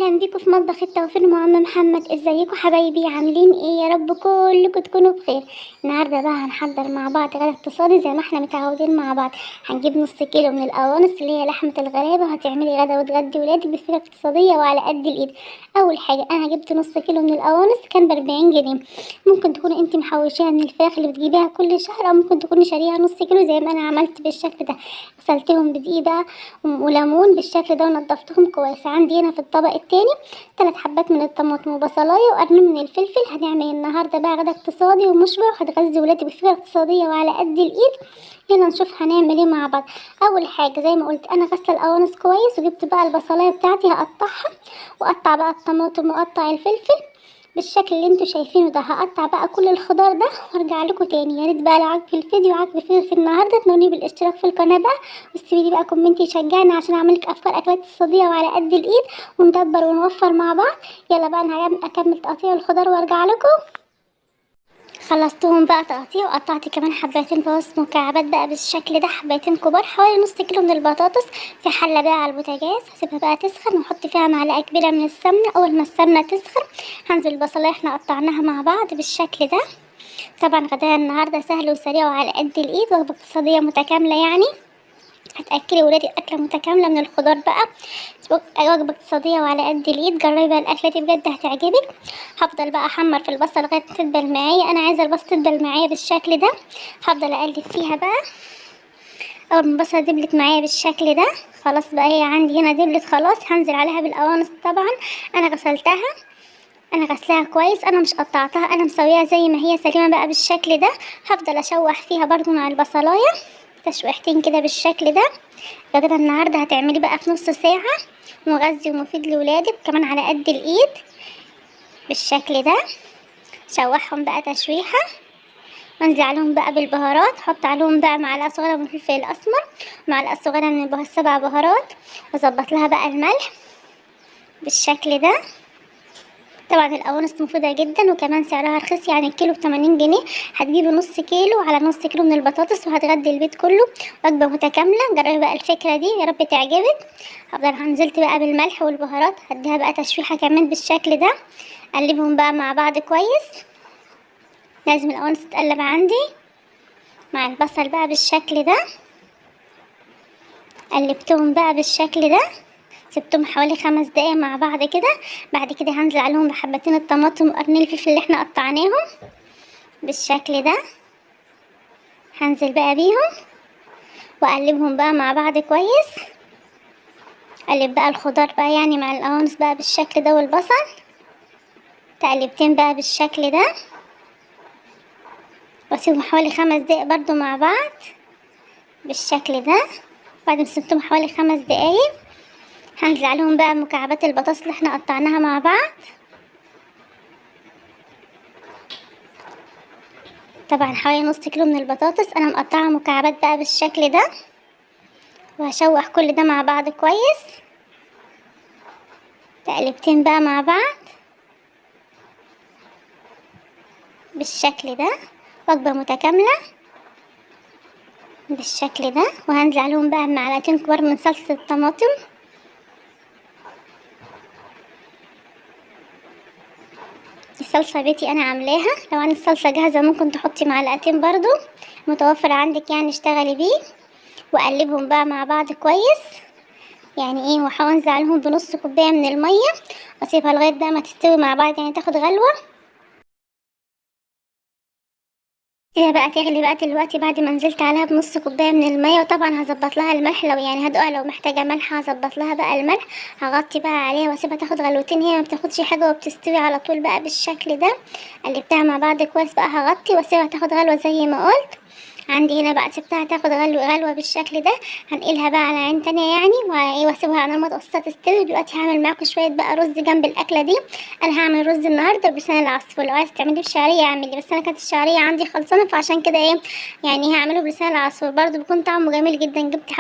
اهلا بيكم في مطبخ التوفير مع ام محمد. ازيكم حبايبي؟ عاملين ايه؟ يا رب كلكم تكونوا بخير. النهارده بقى هنحضر مع بعض غدا اقتصادي زي ما احنا متعودين مع بعض. هنجيب نص كيلو من القوانص اللي هي لحمه الغلابة، وهتعملي غدا وتغدي ولادك بفكره اقتصادية وعلى قد الايد. اول حاجة انا جبت نص كيلو من القوانص كان ب40 جنيه. ممكن تكوني انت محوشاها من الفراخ اللي بتجيبيها كل شهر، او ممكن تكوني شاريها نص كيلو زي ما انا عملت بالشكل ده. غسلتهم بدقيق بقى وليمون بالشكل ده ونضفتهم كويس. عندي هنا في الطبق التاني 3 حبات من الطماطم وبصلايه وقرن من الفلفل. هنعمل النهارده بقى غدا اقتصادي ومشبع، وهتغذي ولادي بفكره اقتصادية وعلى قد الايد. يلا نشوف هنعمل ايه مع بعض. اول حاجة زي ما قلت انا غسله القوانص كويس، وجبت بقى البصلايه بتاعتي هقطعها، واقطع بقى الطماطم واقطع الفلفل بالشكل اللي انتوا شايفينه ده. هقطع بقى كل الخضار ده وارجع لكم تاني. يا ريت بقى لو عجبك الفيديو وعجبك فكرة النهارده تنورني بالاشتراك في القناة بقى، وتسيبي لي بقى comment يشجعني عشان اعمل لك افكار اكلات اقتصادية وعلى قد الايد، وندبر ونوفر مع بعض. يلا بقى انا اكمل تقطيع الخضار وارجع لكم. خلصتهم بقى تقطيع، وقطعت كمان حبتين بطاطس مكعبات بقى بالشكل ده، حبتين كبار، حوالي نص كيلو من البطاطس في حله بقى على البوتاجاز. هسيبها بقى تسخن، واحط فيها معلقه كبيرة من السمنة. اول ما السمنة تسخن هنزل البصلايه احنا قطعناها مع بعض بالشكل ده. طبعا غدانا النهارده سهل وسريع وعلى قد الايد، وجبة اقتصادية متكاملة، يعني هتاكلي ولادي اكله متكاملة من الخضار بقى، وجبة اقتصادية وعلى قد الايد. جربي بقى الاكلة دي بجد هتعجبك. هفضل بقى احمر في البصل لغاية ما تدبل معايا، انا عايزه البصل تدبل معايا بالشكل ده. هفضل اقلب فيها بقى. اول ما البصله دبلت معايا بالشكل ده خلاص بقى هي عندي هنا دبلت خلاص. هنزل عليها بالقوانص. طبعا انا غسلتها، انا غسلاها كويس، انا مش قطعتها، انا مسويها زي ما هي سليمة بقى بالشكل ده. هفضل اشوح فيها برضو مع البصلايه تشويحتين كده بالشكل ده. غدا النهارده هتعملي بقى في نص ساعة، مغذي ومفيد لولادك كمان على قد الايد بالشكل ده. شوحهم بقى تشويحه، وانزل عليهم بقى بالبهارات. حط عليهم بقى معلقه صغيرة من الفلفل الاسمر، معلقه صغيرة من السبع بهارات، واظبط لها بقى الملح بالشكل ده. طبعا القوانص مفيدة جدا، وكمان سعرها رخيص، يعني الكيلو ب80 جنيه. هتجيبي نص كيلو على نص كيلو من البطاطس وهتغدي البيت كله، وجبة متكاملة. جربي بقى الفكرة دي يا رب تعجبك. هفضل هنزلت بقى بالملح والبهارات، هديها بقى تشويحه كمان بالشكل ده. قلبهم بقى مع بعض كويس، لازم القوانص تتقلب عندي مع البصل بقى بالشكل ده. قلبتهم بقى بالشكل ده، سبتهم حوالي 5 دقايق مع بعض كده. بعد كده هنزل عليهم بحبتين الطماطم وقرن الفلفل اللي احنا قطعناهم بالشكل ده. هنزل بقى بيهم واقلبهم بقى مع بعض كويس. اقلب بقى الخضار بقى يعني مع القوانص بقى بالشكل ده والبصل، تقلبتين بقى بالشكل ده، واسيبهم حوالي 5 دقايق برضو مع بعض بالشكل ده. بعد ما سبتهم حوالي 5 دقايق هنزل عليهم بقى مكعبات البطاطس اللي احنا قطعناها مع بعض. طبعا حوالي نص كيلو من البطاطس انا مقطعه مكعبات بقى بالشكل ده، وهشوح كل ده مع بعض كويس. تقلبتين بقى مع بعض بالشكل ده، وجبة متكاملة بالشكل ده. وهنزل عليهم بقى معلقتين كبار من صلصه الطماطم. الصلصة بيتي انا عاملاها، لو عندك الصلصة جاهزة ممكن تحطي معلقتين برضو، متوفر عندك يعني اشتغلي بيه. واقلبهم بقى مع بعض كويس يعني ايه، وهنزل عليهم بنص كوباية من المية، واسيبها لغاية بقى ما تستوي مع بعض، يعني تاخد غلوة. سيبها بقى تغلي بقى دلوقتي بعد ما نزلت عليها بنص كوباية من المية. وطبعا هظبط لها الملح، لو يعني هدقها لو محتاجه ملح هظبط لها بقى الملح. هغطي بقى عليها واسيبها تاخد غلوتين، هي ما بتاخدش حاجة وبتستوي على طول بقى بالشكل ده. قلبتها مع بعض كويس بقى، هغطي واسيبها تاخد غلوه زي ما قلت. عندي هنا بقى سبتها تاخد غلوه بالشكل ده، هنقلها بقى على عين تانية يعني، واسيبها على نار متوسطه تستوي. دلوقتي هعمل معاكم شوية بقى رز جنب الاكلة دي. انا هعمل رز النهارده بلسان العصفور، لو عايز تعمليه بشعريه اعملي، بس انا كانت الشعرية عندي خلصانه فعشان كده ايه يعني هعمله بلسان العصفور، برده بيكون طعمه جميل جدا. جبت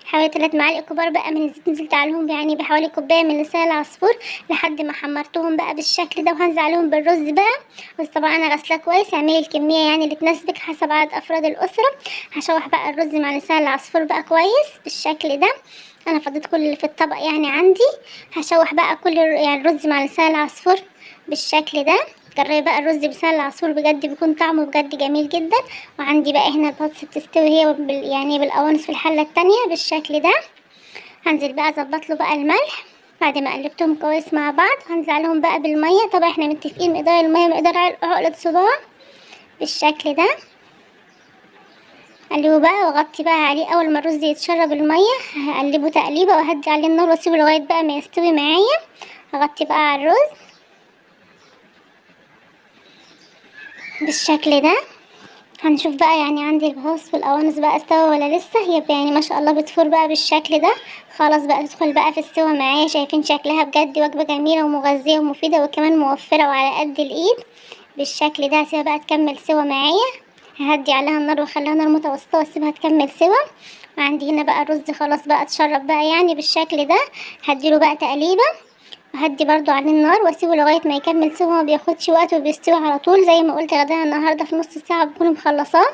حوالي 3 معالق كبار بقى من الزيت، نزلت عليهم يعني بحوالي كوباية من لسان العصفور لحد ما حمرتهم بقى بالشكل ده. وهنزل عليهم بالرز بقى، بس طبعا انا غسلاه كويس. اعملي الكمية يعني اللي تناسبك حسب عدد افراد الاسرة. هشوح بقى الرز مع لسان العصفور بقى كويس بالشكل ده. انا فضيت كل اللي في الطبق يعني عندي. هشوح بقى كل يعني الرز مع لسان العصفور بالشكل ده. جربي بقى الرز بلسان العصفور بجد بيكون طعمه بجد جميل جدا. وعندي بقى هنا البطاطس بتستوي هي يعني بالقوانص في الحلة التانية بالشكل ده. هنزل بقى اظبط له بقى الملح بعد ما قلبتهم كويس مع بعض. هنزل عليهم بقى بالمية، طبعا احنا متفقين مقدار المية مقدار عقله صباع بالشكل ده. قلبه بقى واغطي بقى عليه. اول ما الرز يتشرب المية هقلبه تقليبه واهدي عليه النار واسيبه لغاية بقى ما يستوي معايا. هغطي بقى على الرز بالشكل ده. هنشوف بقى يعني عندي البطاطس والقوانص بقى استوى ولا لسه. هي يعني ما شاء الله بتفور بقى بالشكل ده. خلاص بقى تدخل بقى في السوا معايا. شايفين شكلها بجد وجبة جميلة ومغذية ومفيدة وكمان موفرة وعلى قد الايد بالشكل ده. هسيبها بقى تكمل سوا معايا، ههدي عليها النار واخليها نار متوسطة واسيبها تكمل سوا. وعندي هنا بقى الرز خلاص بقى اتشرب بقى يعني بالشكل ده. هديله بقى تقليبة وهدي برضو عليه النار واسيبه لغاية ما يكمل سوا، ما بياخدش وقت وبيستوي على طول. زي ما قلت غدانا النهارده في نص ساعة بكون مخلصاه،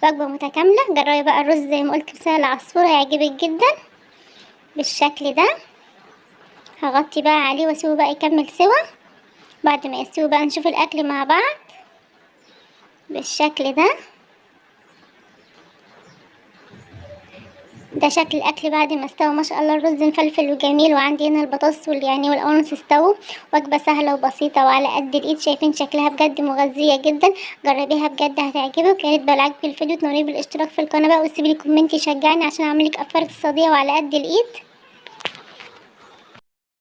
وجبة متكاملة. جربي بقى الرز زي ما قلت بلسان العصفور هيعجبك جدا بالشكل ده. هغطي بقى عليه واسيبه بقى يكمل سوا. بعد ما يستوي بقى نشوف الاكل مع بعض بالشكل ده. ده شكل الاكل بعد ما استوى ما شاء الله، الرز مفلفل وجميل، وعندي هنا البطاطس والقوانص استووا. وجبة سهلة وبسيطة وعلى قد الايد، شايفين شكلها بجد مغذيه جدا. جربيها بجد هتعجبك. يا ريت بقى عجبك الفيديو تنوريه بالاشتراك في القناة بقى، وسيبي لي comment يشجعني عشان اعمل لك افكار اقتصادية وعلى قد الايد.